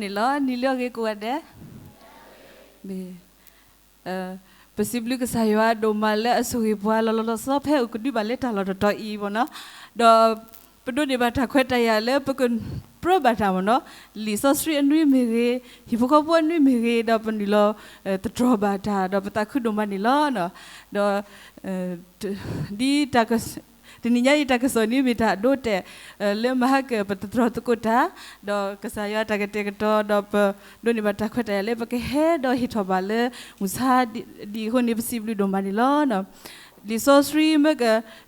န့ၣ်လီၤ. နံၤလၢအဂ့ၤကိးဂၤဒဲး, မ့ၢ် ပစံးဘျုးကစၢ်ယွၤဒိၣ်မးလၢအဆိၣ်ဂ့ၤပှၤလီၤလီၤဆီဆီ ဖဲအိၣ်ကဒုဘၣ်လၢတၢ်လီၢ်တတီၤအံၤမ့ၢ်နီၤ. ဒီးပဒိးန့ၢ်ဘၣ်တၢ်ခွဲးတၢ်ယာ်လၢပကပြၢဘၣ်တၢ်မ့ၢ်နီၤ, လံာ်စီဆှံအနွံမ့ၢ်ဂ့ၤ, ဟံၣ်ဖိဃီဖိအနွံမ့ၢ်ဂ့ၤ, ဒီးပနုာ်လီၤသတြီၤဘၣ်တၢ် ဒီးပသးခုဒိၣ်မးန့ၣ်လီၤ. ဒီး ဒ် တနံၤညါအံၤတၢ်ကစီၣ်န့ၣ်မ့ၢ်တၢ်အဒိအတဲာ် လၢမၤဟါကၢၣ်ပသတြီၤသကိးတၢ်, ဒီးကစၢ်ယွၤတၢ်ကတဲာ်ကတီၤ ဒီးပဒိးန့ၢ်ဘၣ်တၢ်ခွဲးတၢ်ယာ်လၢပကဟဲဒီးဟ့ၣ်ထီၣ်ဘၣ်လၢမုၢ်ဆါဒ်အံၤအဃိန့ၣ် ပစံးဘျုးဒိၣ်မးန့ၣ်လီၤ. လံာ်စီဆှံမ့ၢ်က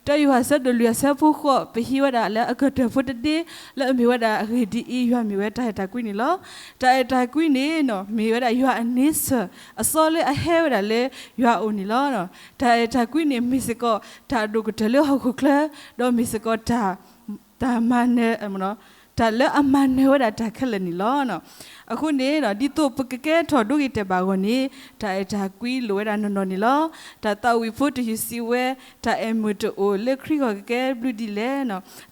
တၢယိၤဟၣ်အဆၢဒိၣ်လွံၢ် အဆၢဖိဃိး ပဟံးဝဲဒၣ်လၢအကတၢၢ်ဖိတဒ့ လၢအမ့ၢ်ဝဲဒၣ်အဂ့ၢ်ဒ်အံၤ, ယွၤမ့ၢ်ဝဲတၢ်အဲၣ်တၢ်ကွံန့ၣ်လီၤ. တၢ်အဲၣ်တၢ်ကွံန့ၣ် မ့ၢ်ဝဲဒၣ်ယွၤအန့ဆၢၣ် အစီလၢအဟဲဝဲဒၣ်လၢယွၤအအိၣ်န့ၣ်လီၤ. တၢ်အဲၣ်တၢ်ကွံန့ၣ် မ့ၢ်စ့ၢ်ကီးတၢ်အဒိၣ်ကတၢၢ်လၢဟီၣ်ခိၣ်ချၢ, ဒီးမ့ၢ်စ့ၢ်ကီးတၢ် တၢ်မၤနၢၤ တၢ်လၢအမၤနၢၤဝဲဒၣ်တၢ်ခဲလၢာ်န့ၣ်လီၤ. အဃိန့ၣ် ဒ်သိးပကကဲထီၣ်ဒိဂ့ၤတဲာ်ဘၣ်အဂီၢ်န့ၣ် တၢ်အဲၣ်တၢ်ကွံလိၣ်ဝဲဒၣ်နီၢ်နီၢ်န့ၣ်လီၤ. တၢ်သးဝံၣ်ဖိတယုၢ်စံးဝဲ, တၢ်အဲၣ်မ့ၢ်တအိၣ်လၢခရံာ်ဂီၢ်ကကဲဘျုးဒ်လဲၣ်.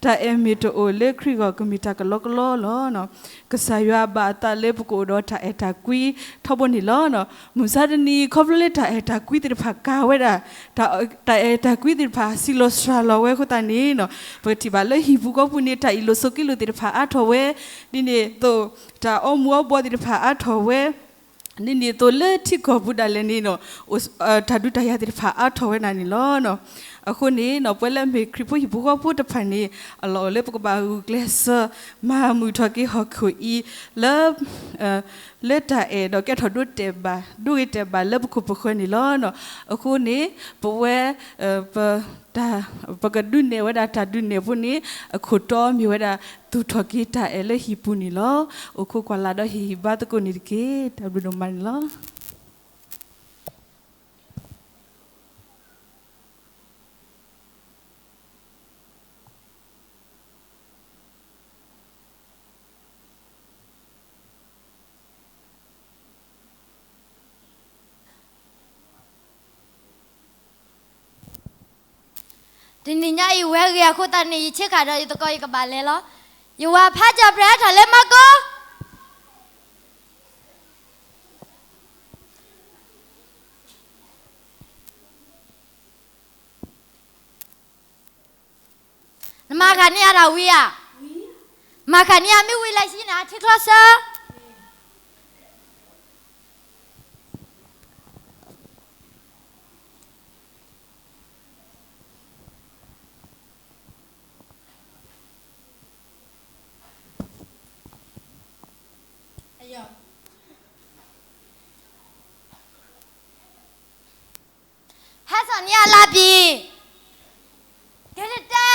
တၢ်အဲၣ်မ့ၢ်တအိၣ်လၢခရံာ်ဂီၢ်ကမ့ၢ်တၢ်ကလီကလီလီၤ. ကစၢ်ယွၤဘၣ်အသးလၢပကအိၣ်ဒီးတၢ်အဲၣ်တၢ်ကွံထီဘိန့ၣ်လီၤ. မုၢ်ဆါတနံၤ ခီဖျိလၢတၢ်အဲၣ်တၢ်ကွံသ့ၣ်တဖၣ်ကၤဝဲဒၣ် တၢ်အဲၣ်တၢ်ကွံသ့ၣ်တဖၣ် စံးလီၤစှၤလီၤဝဲအဃိသတးန့ၣ် ပကထံၣ်ဘၣ်လၢဟံၣ်ပူၤဃီပူၤန့ၣ် တၢ်အ့ၣ်လိာ်ဆိးက့လိာ်သ့ၣ်တဖၣ်အါထီၣ်ဝဲ, ဒ်န့ၣ်အသိး တၢ်အီမူၤအီဘှီသ့ၣ်တဖၣ်အါထီၣ်ဝဲ, ဒ်န့ၣ်အသိးလၢထံကီၢ်ပူၤဒၣ်လဲာ်န့ၣ် တၢ်ဒုးတၢ်ယၤသ့ၣ်တဖၣ်အါထီၣ်ဝဲဒၣ်န့ၣ်လီၤ. အဃိန့ၣ် ပဝဲလၢအမ့ၢ်ခရံာ်ဖိဟံၣ်ဖိဃီဖိတဖၣ်န့ၣ် အလီၢ်အိၣ်လၢပကဘၣ်ဂုာ်ကျဲးစၢး မၤမုာ်ထီၣ်က့ၤဟီၣ်ခိၣ်အံၤ လၢ လၢတၢ်အဲၣ်ဒီးကဲထီၣ်ဒိတဲာ်ဘၣ် ဒိဂ့ၤတဲာ်ဘၣ်လၢပခိၣ်ပဃၢၤန့ၣ်လီၤ. အဃိန့ၣ် ပဝဲ ပ တၢ် ပကဒုးနဲၣ်ဝဲဒၣ်တၢ်ဒုးနဲၣ်ဖိန့ၣ် အခိၣ်တီမ့ၢ်ဝဲဒၣ် သူၣ်ထီၣ်က့ၤတၢ်အဲၣ်လၢဟံၣ်ပူၤန့ၣ်လီၤ. အိၣ်ခိးကွၢ်လၢ်ဒီးဟ့ၣ်ဂံၢ်ဘါသကိးန့ၣ်တက့ၢ်. တၢ်ဘျုးဒိၣ်မးန့ၣ်လီၤ. တနံၤညါအံၤဝဲဂ့ၤအဃိသတးန့ၣ် ယဆ့ကၤဒီးယသကိးယကဘၣ်လဲၤလီၤ. ယဝၤဖးကၠီၤပြဲးထီၣ်လၢမီကိ နမၤခးန့ၢ်အတၢ်ဝံဧါ, မၤခးန့ၢ်အမ့ၢ်ဝံလၢဆံန့ၣ် အထံချီဆၢ ဟဲစိာ်န့ၢ်အလါပံၤ, ကဲတတဲ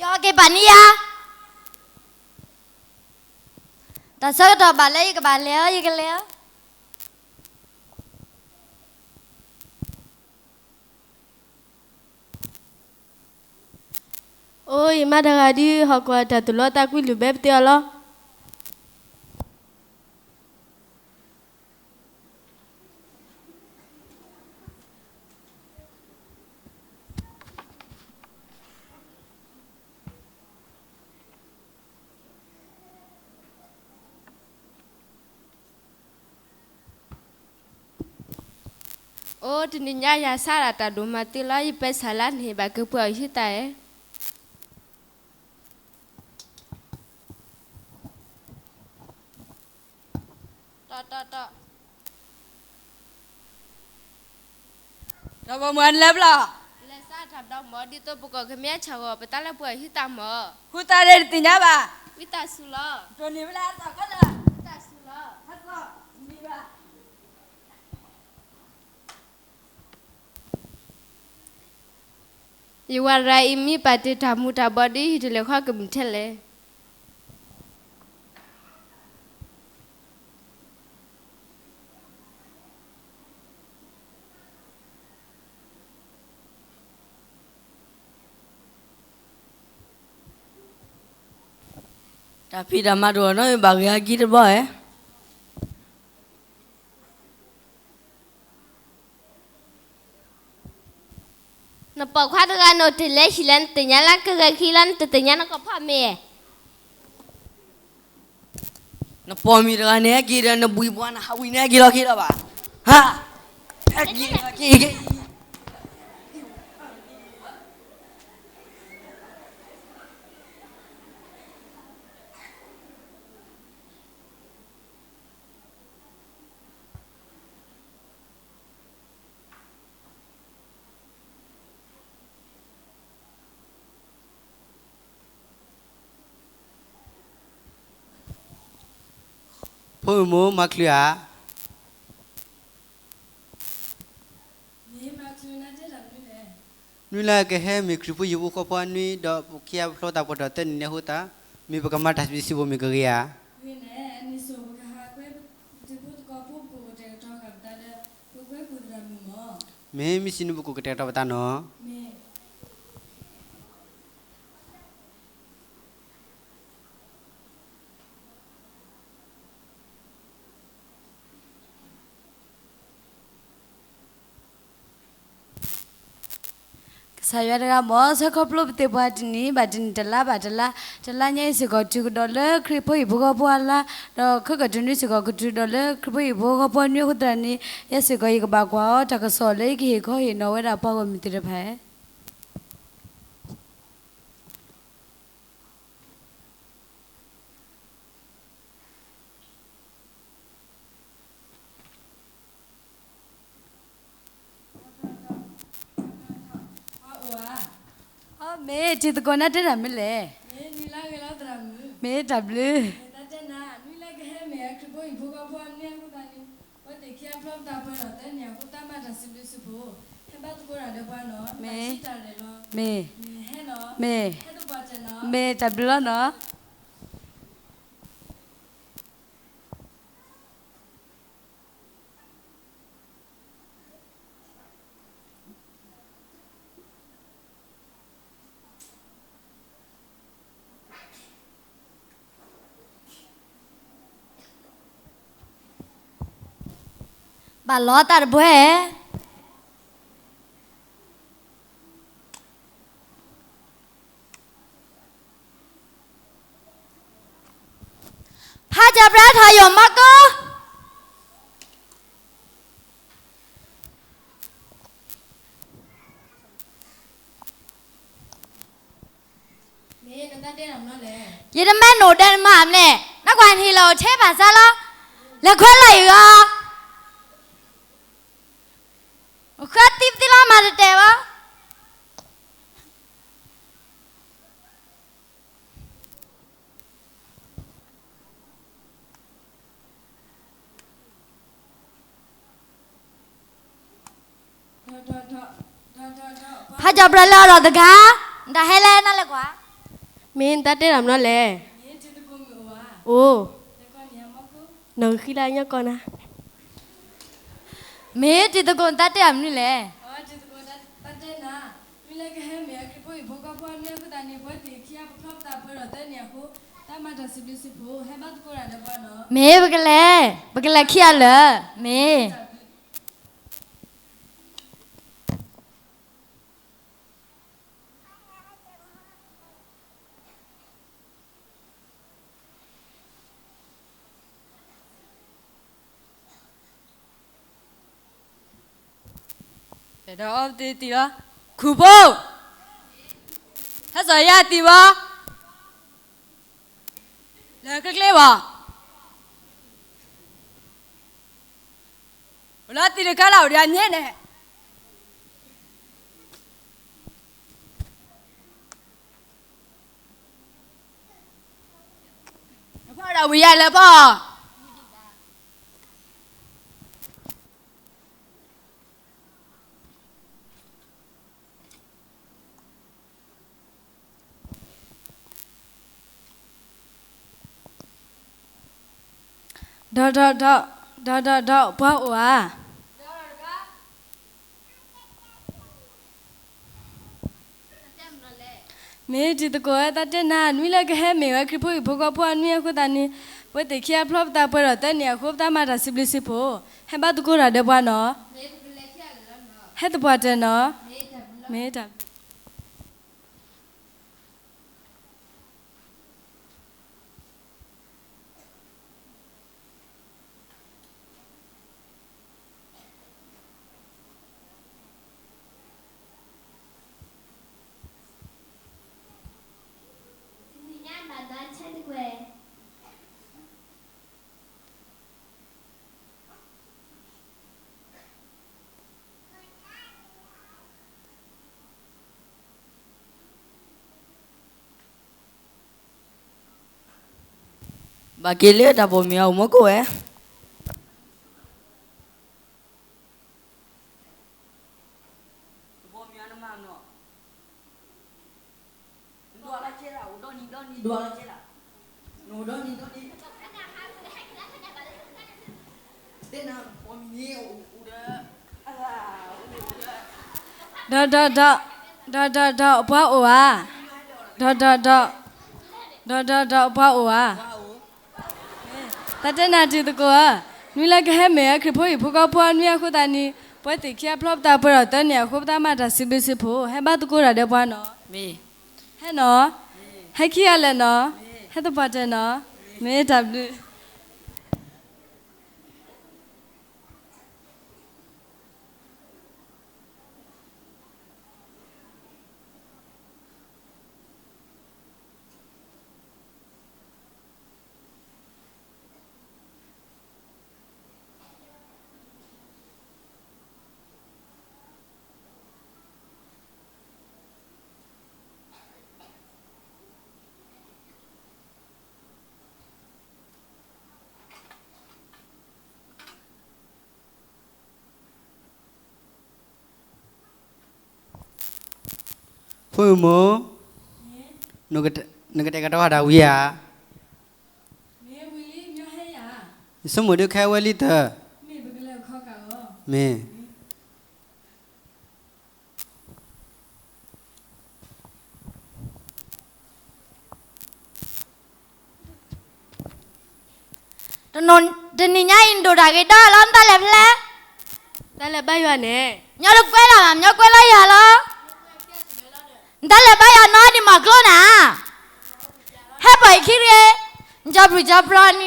ယီက့ၤပာ်န့ၢ်ယၤ, တၢ်ဆၢကတီၢ်ဘၣ်လၢယကဘၣ်လဲၤအီၤ ယကလဲၤအီၤ. အိ ယမါတဂၤဒုး ဟီၣ်ခိၣ်အတၢ်သူၣ်လီသးကွံလုၢ်ဘဲ ပတဲအီၤလီၤ. အိ တနံၤညါယၤဆါဒၣ်တၢ်ဒိၣ်မးတုၤလီၤ ယပဲစၢ်လၢန့ၣ် ဘၣ်ကပှဲၤအီၤယဟံးတၢ်အဲၣ် တီတီတီ ဒီးပမၤနလဲၤဘျီ, လဲၤစးတၢ်ဒီးမၢ် ဒ်သိးပကီၢ်ကမ့ၢ်ဆၢဂီၤ ပတၢ်လၢပှၤဟံးတၢ်မၢ်, ဟူသးဒ်တသ့ၣ်ညါဘၣ်, ဝံသးစူၤလီၤ, ဒိၣ်န့ၢ်ဝဲလၢအသီၣ်ခဲလၢာ်, ဝံသးစူၤလီၤ, ဟဲသီၣ်န့ၢ်ဘၣ် ယဝၤရၤအံၤမ့ၢ်ပာ်တ့ၢ်တၢ်မူၤတၢ်ဘီဒ်ဟံၣ်တလဲၤခီကမုာ်ထဲလဲၣ်. တၢ်ဖံးတၢ်မၤတအိၣ်နီတမံၤဘၣ်, ဂ့ၤအကံတဘျီဧါ. နပိာ်ခွါတဂၤန့ၣ် အိၣ်တ့ၢ်လၢဟံၣ်လၢနတသ့ၣ်ညါလၢကဂဲၤခံလၢနတသ့ၣ်ညါနကဖီမ့ၢ်. နပိာ်မုၣ်တဂၤန့ၣ် ဟဲက့ၤဒီးနဘှံးပှၤနဟးဝံၤန့ၣ် ဟဲက့ၤလီၤက့ၤလီၤဘၣ်. ဟါ, ဟဲက့ၤလီၤက့ၤက့ၤ. ဖိမုၣ်မိၢ် မၤချုးဧါ. နွံလၢကဟဲမ့ၢ်ခရံာ်ဖိဟံၣ်ဖိဃီဖိအနွံ, ဒီးပခံဂၤပဖျီသးပှဲၤထီၣ်သၢနံၣ်န့ၣ်အဃိသတး, မ့ၢ်ပကမၤတၢ်စံးဘျုးစံးဖှိၣ်မ့ၢ်ကဂ့ၤဧါ. မ့ၢ်, မ့ၢ်စံးန့ၣ် ပကိးကတဲာ်ကတီၤပသးနီၤ. ကစၢ်ယွၤတဂၤမ့ၢ် ဆၢခီဖျိပသ့ၣ်ပှၤတနံၣ်ဘၣ်တနံၣ် တလါဘၣ်တလါ, တလါညါအံၤစ့ၢ်ကီး တုၤကဒီးလၢခရံာ်ဖိဟံၣ်ဖိဃီဖိအလါ, ဒီးခဲကတနွံစ့ၢ်ကီး ကတုၤဒီးလၢခရံာ်ဖိဟံၣ်ဖိဃီဖိအနွံအဃိသတးန့ၣ်, ယဲစ့ၢ်ကီးယကဘၣ်ကွၢ်အီၤတၢ်ကစီၣ်လၢယကဟ့ၣ်ခီဟ့ၣ်နီၤဝဲဒၣ်ပှၤဂီၢ်မုၢ်သ့ၣ်တဖၣ်. မ့ၢ်တံၤသကိး နတဲတၢ်မနုၤလဲၣ်. မ့ၢ်တၢ်ဘျုး. မ့ၢ်, မ့ၢ်, မ့ၢ်တၢ်ဘျုးလီၤနီၤ. ဘၣ်လီၤတၢ်တဘှဲ. ဖးကၠီၤပြၢထီၣ်ယိာ်မီကိ ယတမ့ၢ်နိၣ်ဒဲးနမၤမလဲၣ်, နကွၢ်နဟံၣ်လီၤအိၣ်ထဲဘၣ်ဆၣ်လီၤ, လဲၤခွဲးလီၤအံၤဂီၤ, ဃၢသံပသံလီၤမၤတတဲာ်ဘၣ်. ဖးကၠီၤပြၢလၢအလီၢ်တဂၤ, နတၢ်ဟဲလၢနလဲၤကွၢ်. မ့ၢ်နတၢ်တဲတၢ်မနုၤလဲၣ်. အိၣ်, နီၢ်ကဃံလၢအညီကီၢ်နၤ. မ့ၢ်တံၤသကိး နတၢ်တဲတၢ်မနုၤလဲၣ်. မ့ၢ်ပကလဲၤ, ပကလဲၤခံဂၤလၢာ်, မ့ၢ် ဒီးအီၣ်တံၢ်တံၢ်လီၤ, ခူၣ်ဖိ, ဟဲစိာ်ယၤတံၢ်ဘၣ်, လၢကျ့ကျ့ဘၣ်, အိၣ်လၢတံၢ်တခါလၢအိၣ်ဒီးအန့ၣ်န့ၣ် ဖီၣ်ဒီးဝံၤယဲလၢဖီၣ်, ဒီးဒီးဒီး, ဒီးဒီးဒီး, ပှၤအိၣ်ဧါ. မ့ၢ်တံၤသကိးဧၢ, တၢ်တဲနၤ နွံလၢကဟဲမ့ၢ်ဝဲခရံာ်ဖိဟံၣ်ဖိဃီဖိအနွံအဃိသတးန့ၣ်, ပှဲၤသ့ၣ်ခံအဖျီပသးပှဲၤဒီးသၢနံၣ်အဃိ ပသးမၤတၢ်စံးဘျုးစံးဖှိၣ်, ဟဲဘါသကိးတၢ်ဒီးပှၤနီၤ. ဟဲသပှၢ်တၢၢ်နီၤ. မ့ၢ်တၢ်ဘျုး. ဘၣ်က့ၤလၢတၢ်ပိာ်မုၣ်အအိၣ်မူကိးဝဲ ဒီး ဒီး ဒီး ဒီး ဒီး ဒီး ပှၤအိၣ်ဧါ. ဒီး ဒီး ဒီး ဒီး ဒီး ဒီး ပှၤအိၣ်ဧါ. တၢ်တဲနၤတံၤသကိးဧၢ, နွံလၢကဟဲမ့ၢ်ဝဲခရံာ်ဖိဟံၣ်ဖိဃီဖိအနွံအဃိသတးန့ၣ်, ပှဲၤသ့ၣ်ခံအဖျီပသးပှဲၤဒီးသၢနံၣ်အဃိ ပသးမၤတၢ်စံးဘျုးစံးဖှိၣ်, ဟဲဘါသကိးတၢ်ဒီးပှၤနီၤ. ဟဲနီၤ. ဟဲခံဂၤလၢာ်နီၤ. ဟဲသပှၢ်တၢၢ်နီၤ. မ့ၢ်တၢ်ဘျုး. ဖိမုၣ်, နကတဲာ်ကတီၤတၢ်ဝံၤဧါ. ယဆိကမိၣ်ဒုးခဲဝဲလံတၢ်. မ့ၢ် တနံၤညါအံၤ နဒိၣ်တၢ်ဂ့ၤဒီလီၤ, နတၢ်လဲၤဖဲလဲၣ်. တၢ်လဲၤဘါယွၤန့ၣ်, ညီတကွဲးလီၤမး, ညီကွဲးလီၤယွၤလီၤ. နတၢ်လဲၤဘါယွၤနီဒံးမၤကျိနၤ, ဟဲပှၤအံၤခံရ့, နကၠီဘျုးကၠီဘျီန့ၣ်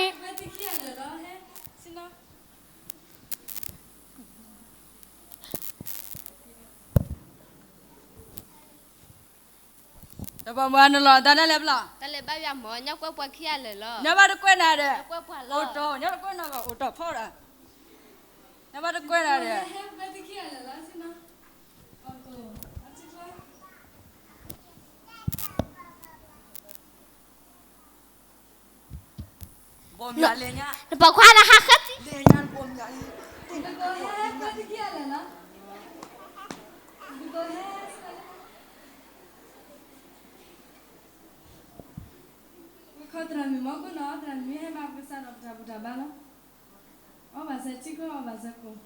တၢ်ပိာ်မုၣ်အနုာ်လီၤ တၢ်နလဲၤဘျီ, တၢ်လဲၤဘါယွၤမး, ညီကွဲးပှၤခံဂၤလၢာ်လီၤ. ညီဘၣ်တကွဲးနၤဒီး, အိၣ်တီၢ်, ညီတကွဲးနၤဘၣ် အိၣ်တီၢ်ဖီဒီး, ညီဘၣ်တကွဲးနၤဒီး, နပိာ်ခွါနဟးဃဲ, ဝံခီသရၣ်မုၣ်မီၤကိၣ်နီၤ, သရၣ်မုၣ်မ့ၢ်ဟဲဘၣ်ပကစၢ်ဒီးပတၢ်ဘူၣ်တၢ်ဘါလီၤ. အီၣ်ဘၣ်စဲထံကျိ အီၣ်ဘၣ်စဲကိၣ်,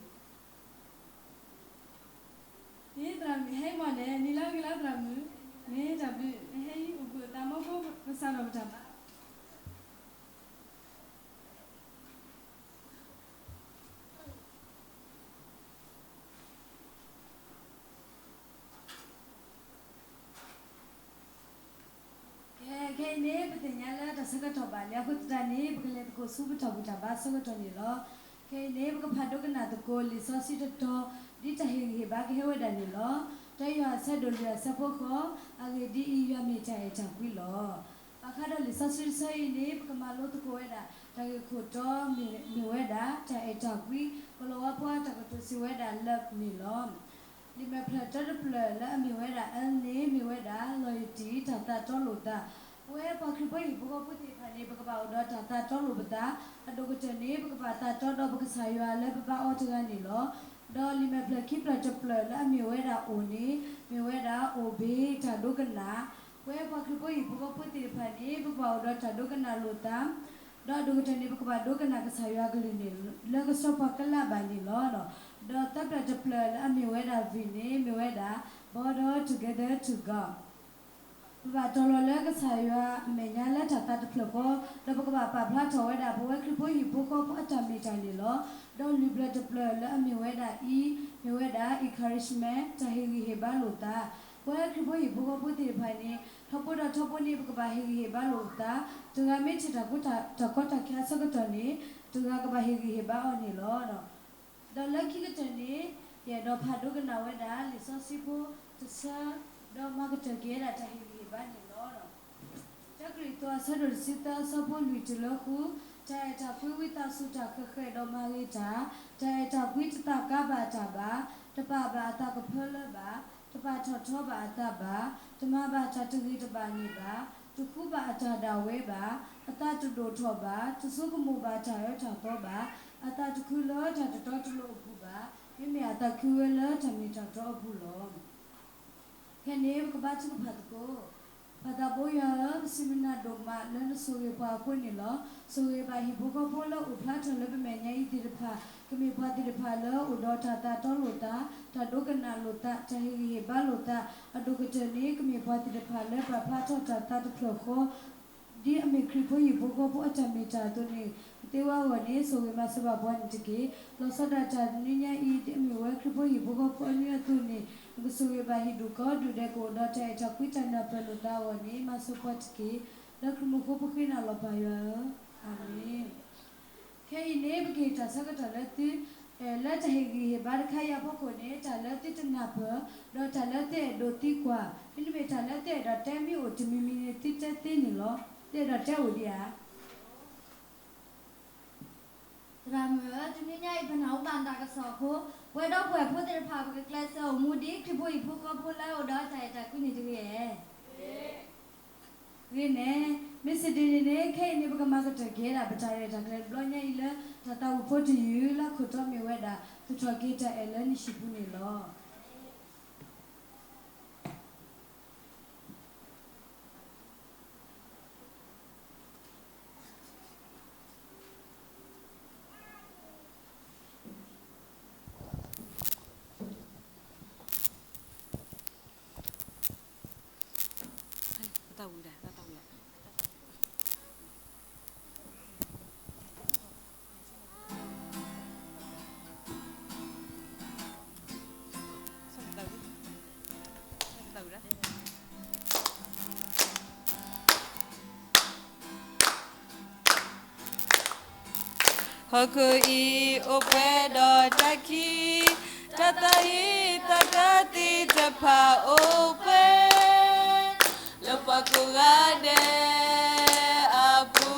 မ့ၢ်သရၣ်မုၣ်ဟဲမီၢ်န့ၣ် နံၤလၢဂ့ၤလၢသရၣ်မုၣ်, မ့ၢ်တၢ်ဘျုး, နဟဲအံၤအိၣ်ဘှံးအိၣ်သါမီၤကိၣ် ပကစၢ်ဒီးပတၢ်ဘါ ကဲ, ခဲအံၤန့ၣ် ပသ့ၣ်ညါလၢတၢ်ဆၢကတီၢ်ဘၣ်လံအဃိသတးန့ၣ် ပကလဲၤသကိးဆူပတၢ်ဘူၣ်တၢ်ဘါအဆၢကတီၢ်န့ၣ်လီၤ. ခဲအံၤန့ၣ် ပကဖးဒိကနၣ်သကိးလံာ်စီဆှံတတီၤ, ဒ်တၢ်ဟ့ၣ်ဂံၢ်ဟ့ၣ်ဘါကဟဲဝဲဒၣ်န့ၣ်လီၤ. တၢယိၤဟၣ်အဆၢဒိၣ်လွံၢ်အဆၢဖိဃိး, အဂ့ၢ်ဒ်အံၤ, ယွၤမ့ၢ်တၢ်အဲၣ်တၢ်ကွံလီၤ. ဘၣ်ဃးဒီးလံာ်စီဆှံတဆၢအံၤန့ၣ် ပကမၤလိသကိးဝဲဒၣ် တၢ်ဂ့ၢ်ခိၣ်တီမ့ၢ်ဝဲဒၣ် တၢ်အဲၣ်တၢ်ကွံ, ကလီၤဝါပှၢ်တၢ်ကတိၤစံးဝဲဒၣ် love န့ၣ်လီၤ. လံာ်မဲာ်ဖျၢၣ်တၢတဖျၢၣ်လၢအမ့ၢ်ဝဲဒၣ် L န့ၣ် မ့ၢ်ဝဲဒၣ် loyalty တၢ်သးတီလိာ်သး. ပဝဲပှၤခရံာ်ဖိဟံၣ်ဖိဃီဖိသ့ၣ်တဖၣ်န့ၣ် ပကဘၣ်အိၣ်ဒီးတၢ်သးတီလိာ်ပသး, အဒိၣ်ကတၢၢ်န့ၣ် ပကဘၣ်သးတီဒီးပကစၢ်ယွၤလၢပဘါအီၤတဂၤန့ၣ်လီၤ. ဒီးလံာ်မဲာ်ဖျၢၣ်ခံဖျၢၣ်တဖျၢၣ်လၢအမ့ၢ်ဝဲဒၣ် အိၣ်န့ၣ် မ့ၢ်ဝဲဒၣ် obey တၢ်ဒိကနၣ်. ပဝဲပှၤခရံာ်ဖိဟံၣ်ဖိဃီဖိသ့ၣ်တဖၣ်န့ၣ် ပကဘၣ်အိၣ်ဒီးတၢ်ဒိကနၣ်လိာ်သး, ဒီးအဒိၣ်ကတၢၢ်န့ၣ် ပကဘၣ်ဒိကနၣ်ကစၢ်ယွၤအကလုၢ်န့ၣ် လၢကဆှီပှၤကလၢ်ဘၣ်န့ၣ်လီၤ. ဒီးသၢဖျၢၣ်တဖျၢၣ်လၢအမ့ၢ်ဝဲဒၣ် V န့ၣ် မ့ၢ်ဝဲဒၣ် bow down together to God. ပဘၣ်တီၤလီၤလၢကစၢ်ယွၤအမဲာ်ညါလၢတၢ်သးတဖျၢၣ်ဃီ, ဒီးပကဘၣ်ပာ်ဖျါထီၣ်ဝဲဒၣ် ပဝဲခရံာ်ဖိဟံၣ်ဖိဃီဖိအတၢ်မ့ၢ်တၢ်န့ၣ်လီၤ. ဒီးလုၢ်ဘျၢၣ်တဖျၢၣ်လၢအမ့ၢ်ဝဲဒၣ်အံၤ, မ့ၢ်ဝဲဒၣ် encouragement တၢ်ဟ့ၣ်ဂံၢ်ဟ့ၣ်ဘါလိာ်သး. ပဝဲခရံာ်ဖိဟံၣ်ဖိဃီဖိသ့ၣ်တဖၣ်န့ၣ် ထီဘိဒီးထီဘိန့ၣ် ပကဘၣ်ဟ့ၣ်ဂံၢ်ဟ့ၣ်ဘါလိာ်ပသး, တဂၤမ့ၢ်ထံၣ်တၢ်ကီတၢ်ခဲအဆၢကတီၢ်န့ၣ် တဂၤကဘၣ်ဟ့ၣ်ဂံၢ်ဟ့ၣ်ဘါအီၤန့ၣ်လီၤ. ဒီးလၢခံကတၢၢ်န့ၣ် ယအဲၣ်ဒိးဖးဒိကနၣ်ဝဲဒၣ် လံာ်စီဆှံဖိတဆၢ, ဒီးမၤကတၢၢ်က့ၤဝဲဒၣ်တၢ်ဟ့ၣ်ဂံၢ်ဟ့ၣ်ဘါန့ၣ်လီၤ. တၢကရံၣ်သူး အဆၢဒိၣ်တဆံသၢ အဆၢဖိလွံၢ်တုၤလၢဃု, တၢ်အဲၣ်တၢ်ကွံဝံသးစူၤတၢ်ဃဲၤဃဲၤဒီးမၤဂ့ၤတၢ်, တၢ်အဲၣ်တၢ်ကွံတသးကါဘၣ်တၢ်ဘၣ်, တပာ်ဘၣ်အသးကဖၢလၢဘၣ်, တပာ်ထီၣ်ထီဘၣ်အသးဘၣ်, တမၤဘၣ်တၢ်တဂ့ၤတဘၣ်န့ၣ်ဘၣ်, တဃူဘၣ်အတၢ်ဒၣ်ဝဲဘၣ်, အသးတဒိၣ်ထီၣ်ဘၣ်, တဆိကမိၣ်ဘၣ်တၢ်အၢတၢ်သီဘၣ်, အသးတခုလၢတၢ်တတီတလိၤအပူၤဘၣ်, မ့မ့ၢ်အသးခုဝဲလၢတၢ်မ့ၢ်တၢ်တီအပူၤလီၤ. ခဲအံၤန့ၣ် ပကဘါထုကဖၣ်သကိး. ပၢ်သးဘိယွၤဧၢ, ပစံးမုၢ်လၢ်ဒိၣ်မးလၢနဆိၣ်ဂ့ၤပှၤအဃိန့ၣ်လီၤ. ဆိၣ်ဂ့ၤဘၣ်ဟံၣ်ဖိဃီဖိလၢအိၣ်ဖျါထီၣ်လၢပမဲာ်ညါအံၤသ့ၣ်တဖၣ်, ကမ့ၢ်ပှၤသ့ၣ်တဖၣ်လၢအိၣ်ဒီးတၢ်သးတီလိာ်သး, တၢ်ဒိကနၣ်လိာ်သး, တၢ်ဟ့ၣ်ဂံၢ်ဟ့ၣ်ဘါလိာ်သး, အဒိၣ်ကတၢၢ်န့ၣ် ကမ့ၢ်ပှၤသ့ၣ်တဖၣ်လၢပာ်ဖျါထီၣ်တၢ်သးတဖျၢၣ်ဃီ ဒ်အမ့ၢ်ခရံာ်ဖိဟံၣ်ဖိဃီဖိအတၢ်မ့ၢ်တၢ်အသိးန့ၣ် ကသ့ဝဲအဂီၢ်န့ၣ် ဆိၣ်ဂ့ၤမၤစၢၤဘၣ်ပှၤန့ၣ်တက့ၢ်. လီၤဆီဒၣ်တၢ်တနွံညါအံၤ ဒ်အမ့ၢ်ဝဲခရံာ်ဖိဟံၣ်ဖိဃီဖိအနွံအသိးန့ၣ် နကဆိၣ်ဂ့ၤဘၣ်ဟံၣ်ဒူၣ်ကိးဒူၣ်ဒဲး ကအိၣ်ဒီးတၢ်အဲၣ်တၢ်ကွံတၢ်နၢ်ပၢၢ်လိာ်သးအဂီၢ်န့ၣ် မၤစၢၤပှၤတက့ၢ်. လၢခရံာ်မူခိၣ်ပဃ့နၤလီၤပၢ်ယွၤဧၢ, အၤမ့ၣ်. ခဲအံၤန့ၣ် ပကဟ့ၣ်တၢ်ဆၢကတီၢ်လၢသု, လၢတၢ်ဟ့ၣ်ဂံၢ်ဟ့ၣ်ဘါတခါအံၤအဖီခိၣ်န့ၣ် တၢ်လၢသုတနၢ်ပၢၢ်, ဒီးတၢ်လၢသုအဲၣ်ဒိးသံကွၢ်, မ့တမ့ၢ်တၢ်လၢသုအဲၣ်ဒိးတဲမ့ၢ်အိၣ်တမံၤမံၤန့ၣ် သုတဲသ့န့ၣ်လီၤ. သုအဲၣ်ဒိးတဲအိၣ်ဒံးဧါ. သရၣ်မုၣ်ဧၢ, တနွံညါအံၤ ပနၢ်ဟူဘၣ်နတၢ်ကစီၣ်အဃိ, ပဝဲဒီပုၢ်ဝဲၢ်ဖိသ့ၣ်တဖၣ် ပကကျဲးစၢးအိၣ်မူဒ်ခရံာ်ဖိဟံၣ်ဖိဃီဖိလၢအိၣ်ဒီးတၢ်အဲၣ်တၢ်ကွံန့ၣ်တဂ့ၤဧါ. ဂ့ၤန့ၣ်, မ့ၢ်စ့ၢ်ဒ်န့ၣ်န့ၣ် ခဲအံၤန့ၣ် ပကမၤကတၢၢ်က့ၤဒၣ် ပတၢ်ရဲၣ်တၢ်ကျဲၤတဘျီညါအံၤလၢ တၢ်သးဝံၣ်ဖိတယုၢ်လၢအခိၣ်တီမ့ၢ်ဝဲဒၣ် သူၣ်ထီၣ်က့ၤတၢ်အဲၣ်လၢနဟံၣ်ပူၤန့ၣ်လီၤ. ဟီၣ်ခိၣ်အံၤအိၣ်ပှဲၤဒီးတၢ်ခံ, တၢ်သးဟ့သးကါသ့ၣ်တဖၣ်အိၣ်ပှဲၤ, လၢပှၤကိးဂၤဒဲးအပူ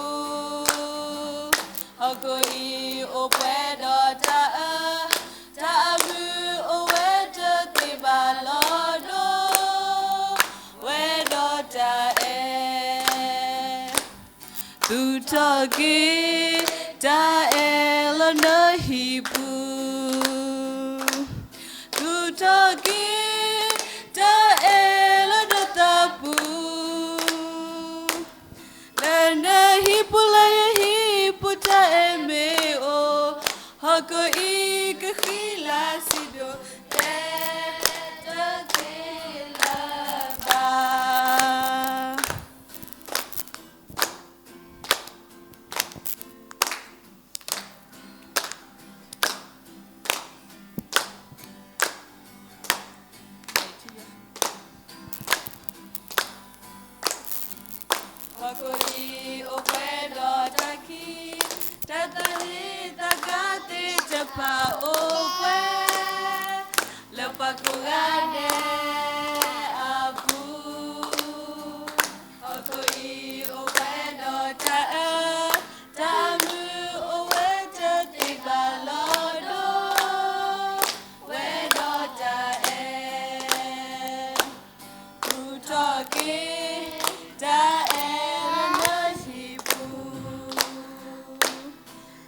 ၤ, ဟီၣ်ခိၣ်အံၤအိၣ်ပှဲၤဒီးတၢ်အၢ, တၢ်အမုာ်အိၣ်ဝဲတသ့ဘၣ်လီၤဒိၣ်, ဝဲဒီးတၢ်အဲၣ် သူၣ်ထီၣ်က့ၤတၢ်အဲၣ်လၢနဟံၣ်ပူၤ, သူၣ်ထီၣ်က့ၤတၢ်အဲၣ်လၢနသးပူၤ, လၢနဟံၣ်ပူၤလၢယဟံၣ်ပူၤတၢ်အဲၣ်မ့ၢ်အိၣ်, ဟီၣ်ခိၣ်အံၤကဃံလၤဆံးဒိၣ်တဲတသ့လၢၤဘၣ်. ဟီၣ်ခိၣ်အံၤအိၣ်ပှဲၤဒီးတၢ်ခံ, တၢ်သးဟ့သးကါသ့ၣ်တဖၣ်အိၣ်ပှဲၤ, လၢပှၤကိးဂၤဒဲးအပူၤ, ဟီၣ်ခိၣ်အံၤအိၣ်ပှဲၤဒီးတၢ်အၢ, တၢ်မုာ်အိၣ်ဝဲတသ့ဘၣ်လီၤဒိၣ်, ဝဲဒီးတၢ်အဲၣ် သူၣ်ထီၣ်က့ၤတၢ်အဲၣ်လၢနဟံၣ်ပူၤ,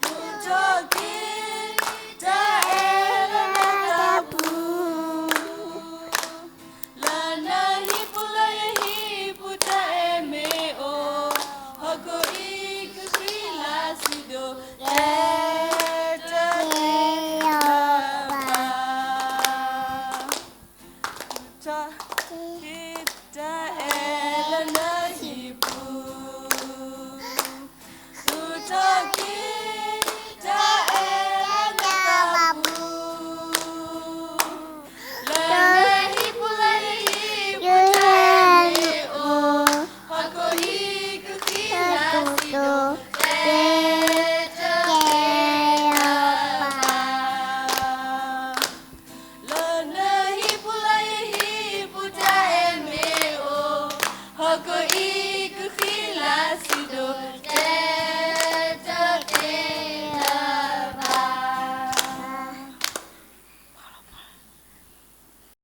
သူၣ်ထီၣ်က့ၤတၢ်အဲၣ်လၢနသးပူၤ. အခိၣ်